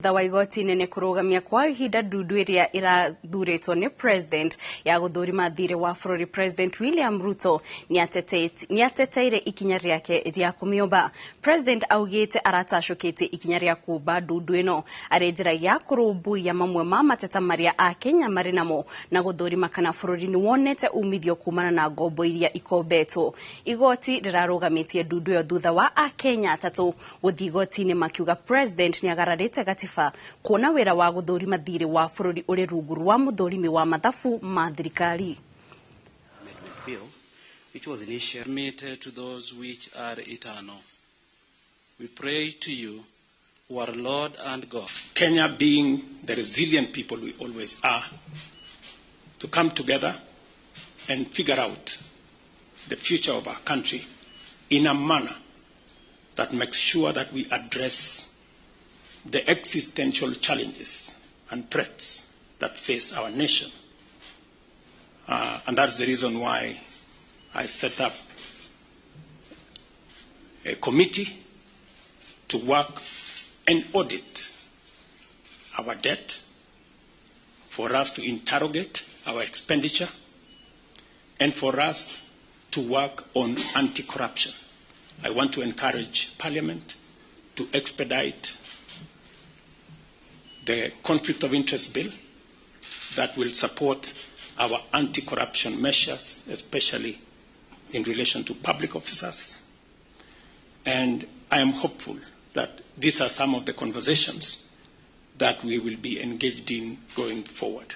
Thutha wa igoti inene kũrũgamia kwa ihinda ndundu ĩrĩa ĩrathurĩtwo nĩ president ya gũthũrima thirĩ wa bũrũri, President William Ruto nĩateteire ikinya rĩake rĩa kũmĩũmba. President augĩte aratacũkĩtie ikinya rĩa kũmba ndundu ĩno arĩ njĩra ya kũrũmbũiya mamwe ma mateta marĩa Akenya marĩ namo na gũthũrima kana bũrũri nĩ wonete umithio kumana na ngombo iria ikombetwo. Igoti rĩrarũgamĩtie ndundu ĩyo thutha wa Akenya atatũ gũthiĩ igoti-inĩ makiuga president nĩagararĩte gatiba kuona wĩra wa gũthũrima thirĩ wa bũrũri ũrĩ rungu rwa mũthũrimi wa mathabu ma thirikari. Bill, which was initially Admitted to those which are eternal. We pray to you, who are Lord and God. Kenya, being the resilient people we always are, to come together and figure out the future of our country in a manner that makes sure that we address the existential challenges and threats that face our nation. And that's the reason why I set up a committee to work and audit our debt, for us to interrogate our expenditure, and for us to work on anti-corruption. I want to encourage Parliament to expedite the Conflict of Interest Bill that will support our anti-corruption measures, especially in relation to public officers. And I am hopeful that these are some of the conversations that we will be engaged in going forward.